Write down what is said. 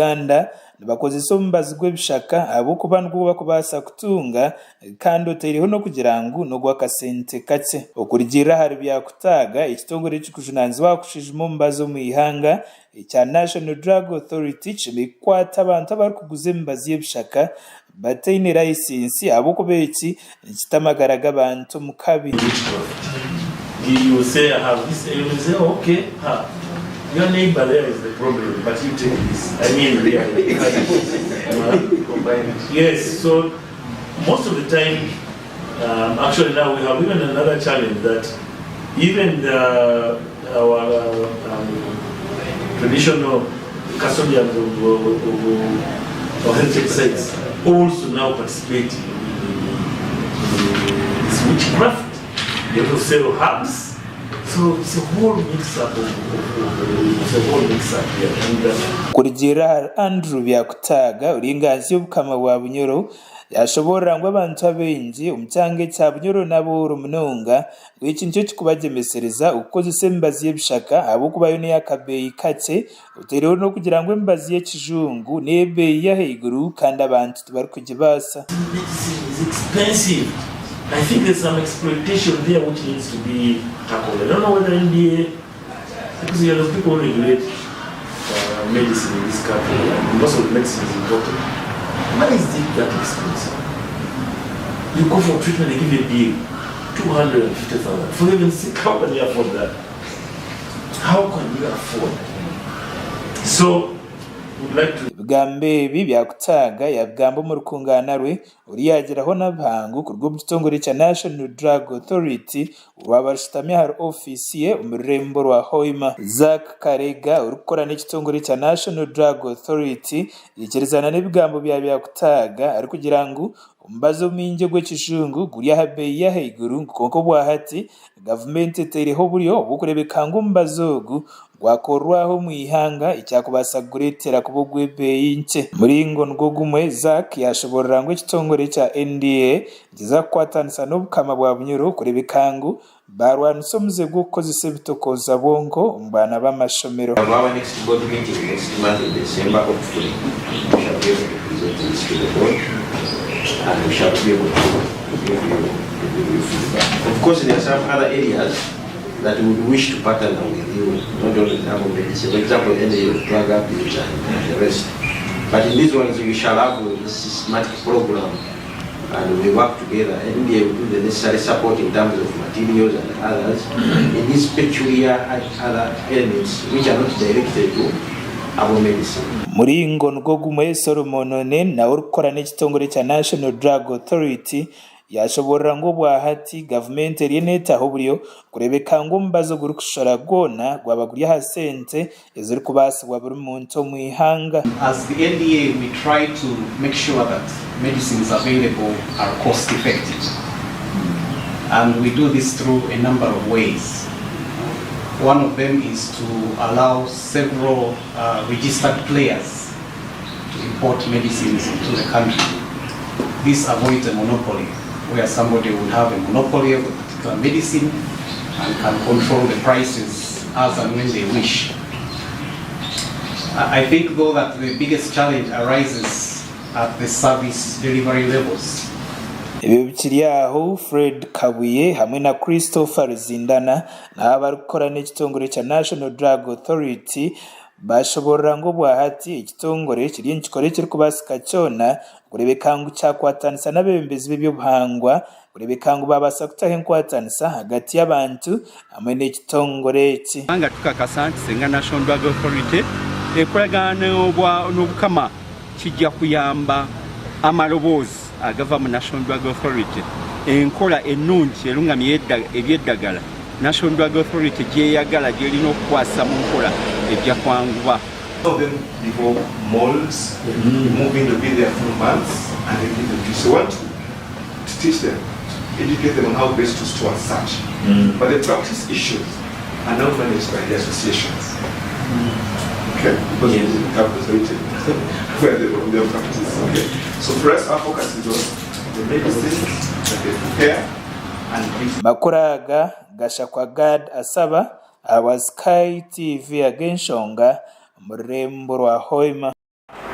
Uganda nibakozesa omubazi gw'ebishaka ahabw'okuba nigwo barikubaasa kutunga kandi otaireho n'okugira ngu n'ogw'akasente kakye. Okurugiirira ahari Byakutaaga, ekitongore ekirikujunaanizibwa aha kushwijuma omubazi omu ihanga ekya National Drug Authority kishemereire kukwata abantu abarikuguza emibazi y'ebishaka bataine layisinsi ahabw'okuba eki nikita amagara g'abantu omu kabi. Kurugiirira ahari Andrew Byakutaaga ori enganzi y'Obukama bwa Bunyoro, Yashoboorora ngu abantu abaingi omu kyanga ekya Bunyoro n'abooro munonga ngu eki nikyo kirikubagyemesereza okukozesa emibazi y'ebishaka ahabw'okuba yo n'ey'akabeeyi kakye otaireho n'okugira ngu emibazi y'ekijungu n'ebeeyi y'ahaiguru kandi abantu tibarikugibaasa. Ebigambo ebi Byakutaaga yabigamba omu rukungaana rwe oru yaagiraho n'abahangu kuruga omu kitongore kya National Drug Authority orwaba rushutami ahari ofiisi ye omu rurembo rwa Hoima. Zack Karega orikukora n'ekitongore kya National Drug Authority yaikirizana n'ebigambo bya Byakutaaga arikugira ngu omubazi omwingi ogw'ekijungu guri aha beeyi y'ahaiguru ngu kwonka obwahati gavumenti etaireho oburyo bw'okureebeka ngu omubazi ogu gwakorwaho omu ihanga ekyakubaasa kugureetera kuba ogw'ebeeyi nkye. Muringo nigwo gumwe, Zack yaashoboorora ngu ekitongore kya NDA nikiza kukwatanisa n'Obukama bwa Bunyoro kureebeka ngu baarwanisa omuze gw'okukozesa ebitokooza bwonko omu baana b'amashomero. Our next board meeting next month in December hopefully we shall be able to present this to the board and we shall be able to give you to give you feedback. Of course there are some other areas that we would wish to partner with you, not only in herbal medicine, for example, any of drug abuse and, and the rest. But in these ones, we shall have a systematic program and we work together. NDA will do the necessary support in terms of materials and others in these peculiar other elements which are not directed to herbal medicine. Muringo nigwo gumwe, Solomon Onen nawe orikukora n'ekitongore kya National Drug Authority Yaashoboorora ngu obwahati gavumenti eriyo neetaho oburyo kureebeka ngu omubazi ogurikushora gwona gwaba guri aha sente ezirikubaasibwa buri muntu omu ihanga. As the NDA we try to make sure that medicines available are cost effective and we do this through a number of ways. One of them is to allow several registered players to import medicines into the country. This avoids a monopoly where somebody would have a monopoly of a particular medicine and can control the prices as and when they wish. I think though that the biggest challenge arises at the service delivery levels. Ebyo bikiri aho, Fred Kabuye hamwe na Christopher Ruzindana nabo abarikukora n'ekitongore kya National Drug Authority Baashoboorora ngu obwahati ekitongore kiriyo nikikora ekirikubaasika kyona kureebeka ngu kyakwatanisa n'abeebembezi b'eby'obuhangwa kureebeka ngu baabaasa kutaho enkwatanisa ahagati y'abantu hamwe n'ekitongore eki. Kubanga tukakasa nti singa National Drug Authority ekoragana n'Obukama kijja kuyamba amaloboozi agava mu National Drug Authority, enkola ennungi erungamya eby'eddagala National Drug Authority gy'eyagala gy'erina okukwasa mu nkola ejja kwanguba. Some of them develop molds, move in, they'll be there for months and then give them to you. So we want to teach them, to educate them on how best to store such. But the practice issues are now managed by the associations. Okay? Because we didn't have the authority where they, their practice. Okay? So for us, our focus is on the medicines that they prepare and give. Amakuru aga gashakwa Gad Asaba ahabwa Sky TV ag'enshonga omu rurembo rwa Hoima.